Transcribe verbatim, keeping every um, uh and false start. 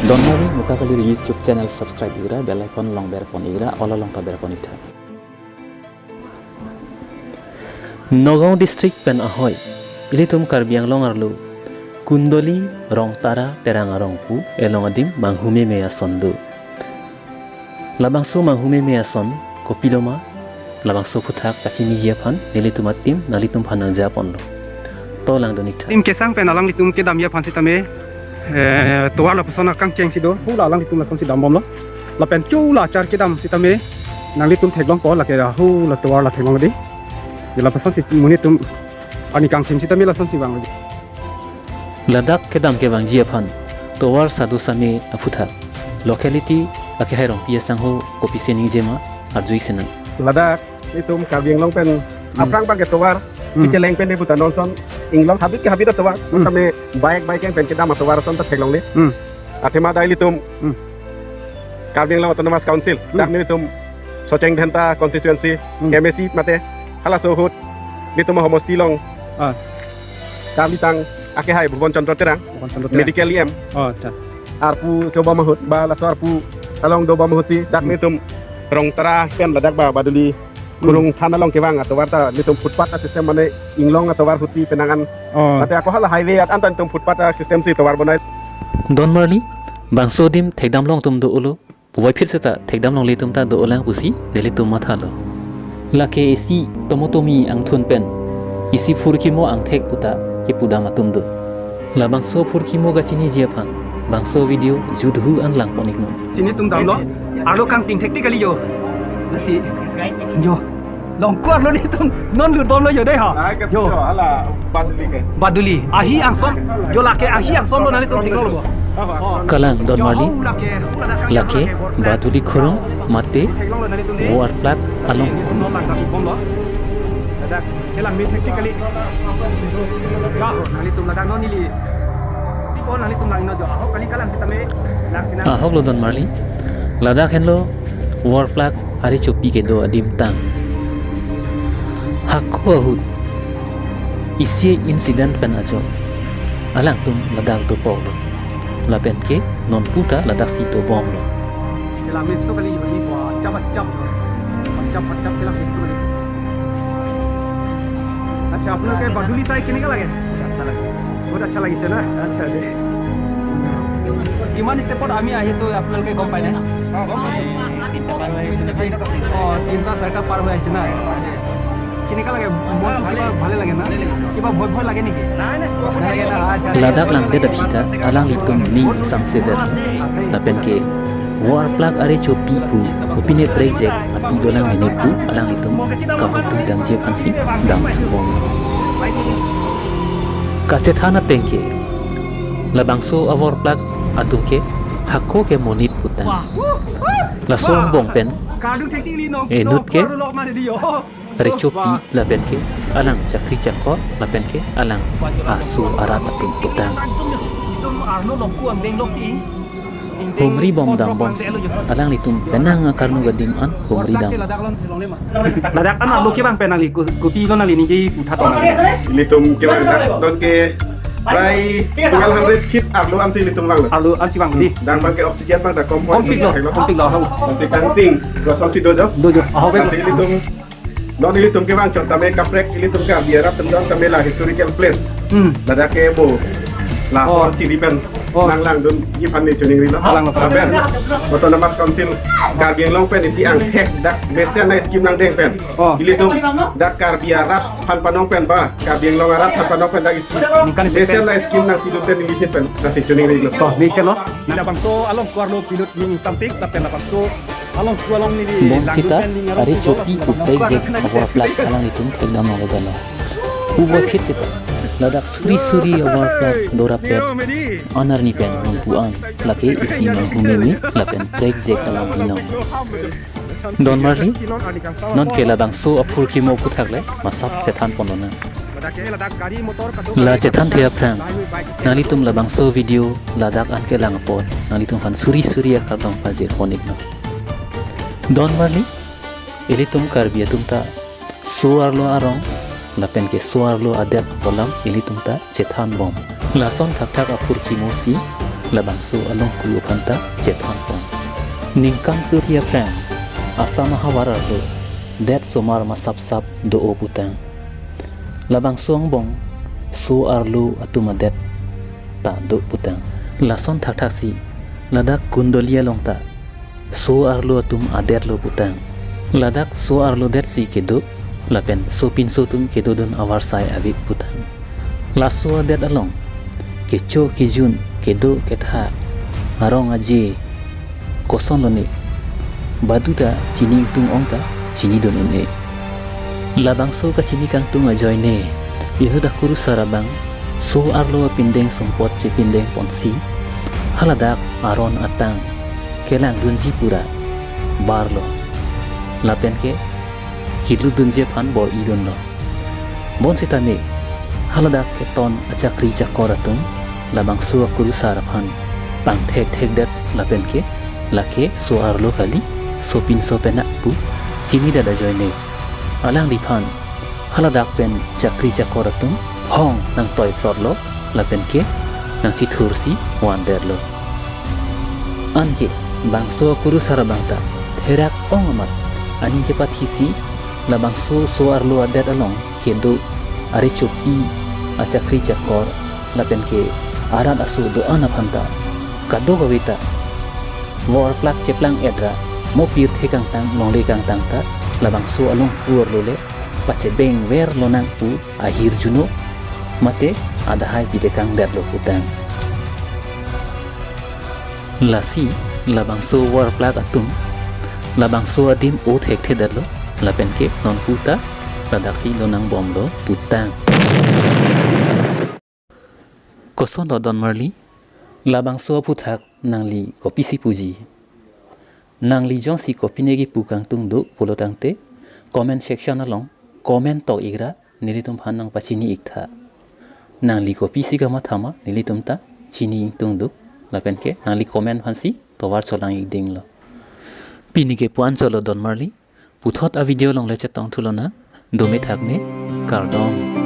Donmari Muka Kali YouTube channel subscribe ikra, bell icon along berpon ikra, all along ta berpon iktha. Nagaon district pen ahoi, ilitum Karbi Anglong arlo, Kundoli Rongtara Terang arong pu elong adim manghumeme ason do. Labangso manghumeme ason kopiloma, labangso aphuthak kachiniji aphan nelitum a-team nanglitum aphan nangjaponlo. To langdun iktha. Tim kesang pen alanglitum kedamji aphan sitame, eh, tovar lapuson akangcheng si do, hula alanglitum lasonsi dambomlo. Lapen chula achar kedam sitame nanglitum theklongpo, lake hula tovar la theklong di. Lapusonsi monit atum arni kangthim sitame lasonsi vanglo di. Ladak kedam kevangji aphan tovar sadu same aphuthak locality akehai Rongpi asangho kopisi ningjema arjui sinang. Ladak itum Karbi Anglong pen Hmm. aphrang abang ke tovar Hmm. picheleng pen de puta nonson inglong habit ke habit atovar Hmm. tame bike bike yang pen kedam atovar ason ta theklongle. Hmm. Athema dak ilitum Hmm. Karbi Anglong Autonomous Council, Hmm. dak nelitum Socheng Dhenta constituency, Hmm. M A C mate halaso ahut nelitum homosti along Ah. Karlitang akehai Bhuban Chandra Terang, Bhuban Chandra Terang. Medical E M. Oh, acha. Arpu chobom ahut, ba laso arpu along dobom ahut si, dak Hmm. nelitum Rongtara pen ladak ba, Baduli Hmm. Khurung than along kevang atovar ta nelitum footpath a-system mane inglong atovar ahut si penang an. Oh. Mate ako hala highway at-an ta nelitum footpath a-system si tovar bonai. Donmarli, bangso adim thekdam long atum do-olo, puvoiphit seta thekdam longle atum ta do-olang pusi nelitum mathalo. Lake isi tomotomi angthun pen isi phurkimo angthek puta kepudam atum do. Labangso phurkimo kachiniji aphan bangso video juthu an langpon iknon. Chini atum damlo, arlo kangting thektik kali jo. Lasi jo. Longkuar lo nelitum non lutbomlo jo dei ha. Ai, ke Jo. jo, hala Baduli ke. Baduli. Ahi angsom. Jo lake ahi angsom lo nanglitum theklonglo. Oh. Kalang Jo, Donmarli. hau lake, hau lake Lake kang lake. Baduli Khurung mate Theklonglo nanglitum dei. War Plak along. Nelitum non lang kami bomlo. Ladak kelang me thektik kali. Jo, nanglitum ladak non neli. Oh, nanglitum lang ino jo. Ahok kali kalang sitame. Lang sina. Ahok lo Donmarli. Ladak henlo War Plak arechopi kedo adim tang. Hako ahut isi incident pen ajo alangtum ladak dopoklo. Lapen ke nonpu ta ladak si dobomlo. Sila miso kali yoni ko, chap chap. Chap chap sila miso kali. আচ্ছা, আপোনালোকে বাদুলি চাই কেনেকা লাগে? বহুত আচ্ছা লাগিছে না? আচ্ছা দে। কিমান ষ্টেপত আমি আহিছো আপোনালোকে গম পায়নে? অ, গম পাইছো। তিনিটা পাৰ হৈ আহিছে নে চাৰিটাত আছে? অ, তিনিটা চাৰিটা পাৰ হৈ আহিছে না? কেনেকা লাগে? মনটো কিবা ভালে লাগে না? ভালে লাগিছে। কিবা ভয় ভয় লাগে নেকি? নাই, নাই। নালাগে না? আচ্ছা। Ladak langdet aphi ta alanglitum ning samseder. Lapen ke War Plak arechopi pu, opine prekjak api dolang mene pu alanglitum kahok damji aphansi damthu bom. Kachethan ateng ke labangso a-War Plak atum ke hako ke monit putang. Laso angbong pen enut ke rechopi lapen ke alang chakri chakor lapen ke alang aso arat atum putang. Hongri bom dam bomsi alanglitum penang akarnu gadim an hongri dam. Ladak an arlo kevang pen nangli, ko-, kopilo nangli ningje putha tong nangli. Ilitum kevang dak don ke prai twelve hundred feet arlo ansi ilitum vanglo. Arlo ansi vang di. Dan abang ke oxygen abang ta kom Kompik lo, kompik lo, ho. Lasi kangting, kosong si dojo. Dojo, aho be. Lasi ilitum non ilitum kevang chot tame kaprek ilitum Karbi arat atum don tame la historical place. Hmm. Ladak ke bo la Oh. hor chiri pen Oh. nanglangdunji aphan ne chuning rilo. Langlo. Lapen Autonomous Council Karbi Anglong pen isi angthek dak mesen a-scheme nangdeng pen. Oh. Ilitum dak Karbi arat aphan panong pen ba, Karbi Anglong arat aphan panong pen dak isi Ningkan isi mesen pen. a-scheme nangpidun te neli hin pen lasi chuning rilo. To, mesen lo. Labangso along kuarlo pilut ning sampik, lapen labangso along kualong neli Bom sita, langdun pen ning arong arechopi kualong pu prekjak a-War Plak alanglitum thekdam nanglo dano. Puvoiphit sita, ladak suri suri a-War Plak dorap pet, an arni pen nonpu an, lake isi manghumeme, lapen prekjak alam inong. Donmarli, non ke labangso aphurkimo aphuthak le masap chethan ponlonang. La chethan the aphrang, nanglitum labangso video ladak an kelang apot, nanglitum aphan suri suri akardom pajir pon iknon. Donmarli, ilitum Karbi atum ta so-arlo arong, lapen ke so-arlo adet pu alam ilitum ta chethan bom. Lason thakthak aphurkimo si labangso alongku aphan ta chethon pon. Ningkan suri aphrang Assam ahavar arlo det somar masapsap do-o putang. Labangso angbong so arlo atum adet ta do putang. Lason thakthaksi ladak Kundali along ta so arlo atum adet lo putang. Ladak so arlo detsi kedo lapen sopinso atum kedodun avarsai ave putang. Laso adet along kecho kejun, kedo ketha, arong aje koson lone, badu ta chini ingtung ong ta chinidun un-e. Labangso kachini kangtung ajoine Yehud akurusar abang so arlo apindeng sumpot chepindeng ponsi haladak aron atang kelangdunji pura barlo, lapen ke kelutdunji aphan bor-idunlo. Bonsitame haladak keton achakri chakor atum labangso akurusar aphan pangthekthekdet lapen ke lake so arlo kali, sopinso pen ak pu chinidet ajoine alangliphan haladak pen chakri chakor atum hong nangtoi plotlo lapen ke nangchithursi vandetlo. Anke bangso akurusar abang ta therak ong amat aning chepathisi labangso so arlo adet along kedo arechopi, achakri chakor lapen ke arat aso do-an aphan ta kadokave ta vorplak cheplang-et ra mo pirthe kangtang longle kangtang ta labangso alongku arlo le pachebengver lonang pu ahirjuno mate adahai pitekangdetlo putang. Lasi labangso vorplak atum labangso adim o thekthedetlo lapen ke nonpu ta ladaksi lonangbomlo putang. Kosonlo Don Marli, labangso aphuthak nangli kopisi puji? Nangli jongsi kopine kipu kangtung do pulo tangte comment section along comment tok ikra nelitum aphan nangpachini iktha. Nangli kopisi kamatha ma nelitum ta chini ingtungduk lapen ke nangli comment aphansi tovar cholang ikdinglo. Pini ke pu-an cholo Don Marli, puthot avideo along le chetongthu lonang, dome thakme, kardom.